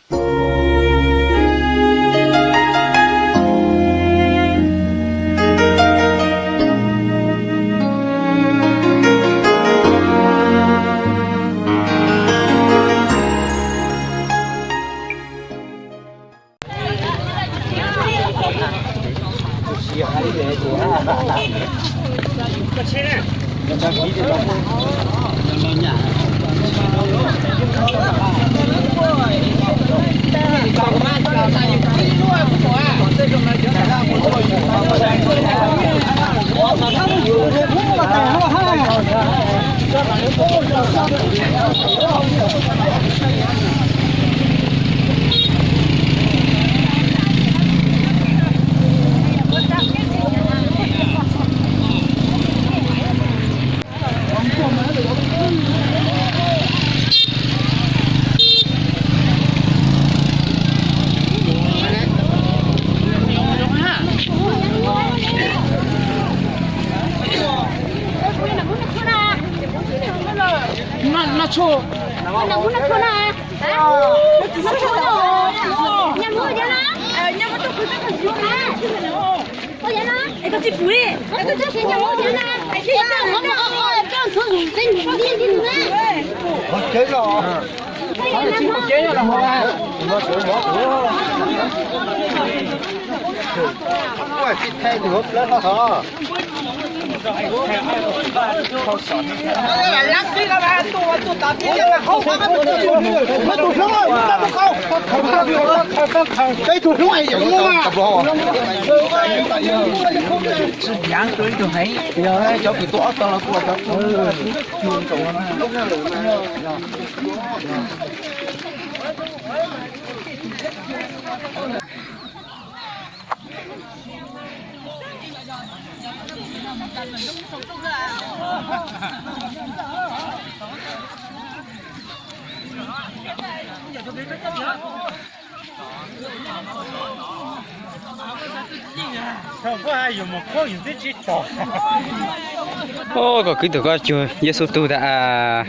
Cov kws tuaj ob tog los kuj cov Koj kwv tug koj cuag Yexus tug tas.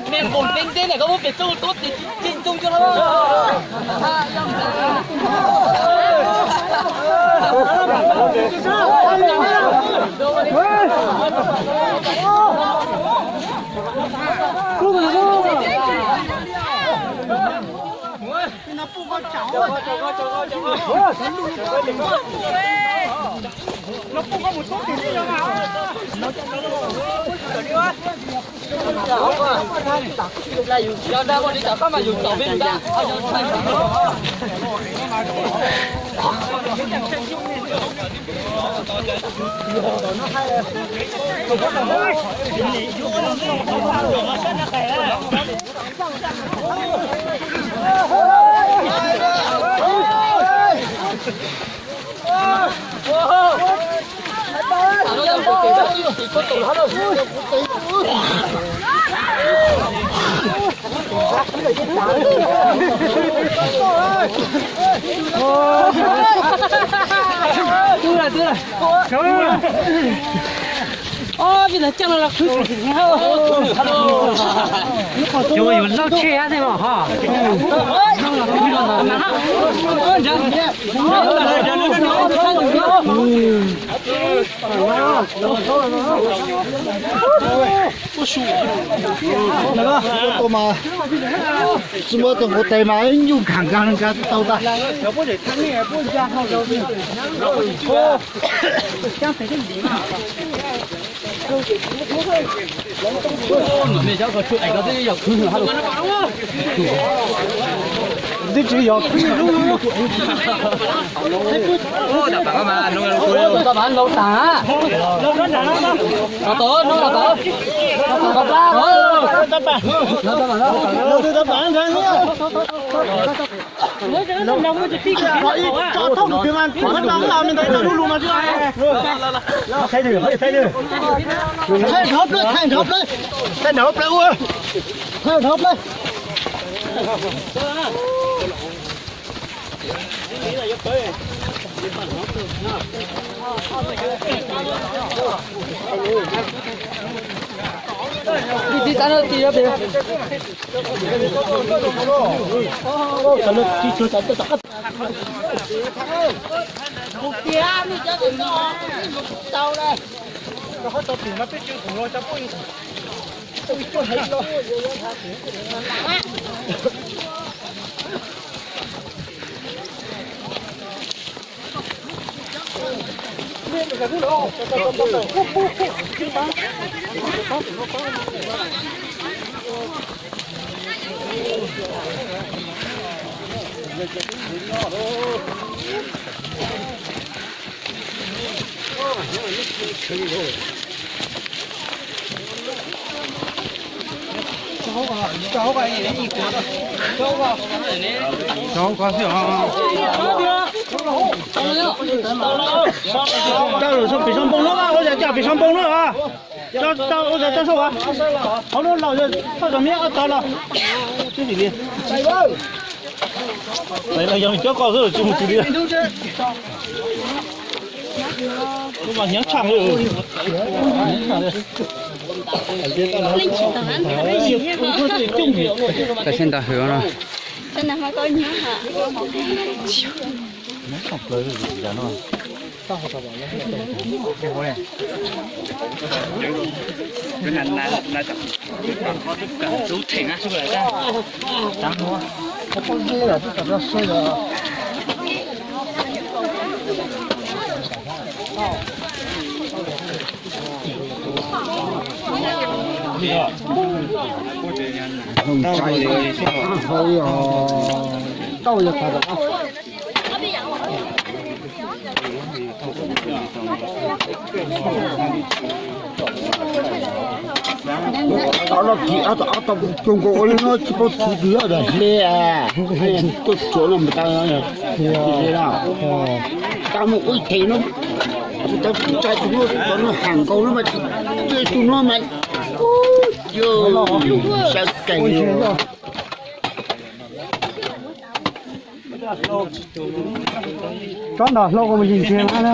Mej nqus ntev ntev na, koj muab pem txuj tub tis tsis ntsoog cuag los. Cov yus laj tsheb ab tej mas ho. Mas tsis muaj tus nqus tes mas nyuj nkag nkag nkag tsis tau tas. Twb tsis yog khwb lub. Tab tom mas laus tas. Los tod, no los tod. Los tod. Tau lawm, pem sau npoo no, ua cas cas pem sau npoo no. Tau, ua cas tau sau, qhov no laus yog thoj cov miab tau los. Tsis li, yog cov koj xwb tsis mus tsis li. Mas nyob tshaj li. Tam seb ntag hwm no. Ob tog kis ob tog, ob tog zoo nkaus ua li no tsis paub txwv twg os, hle tuaj tsuav no mus tau. Tau mus ua ib them no, tsis tau tsa tus no, tus no heev nkaus no mas tsis tsa tus no mas, yog sawv kev. Tsob ntawm hlau mus yim ntsis na.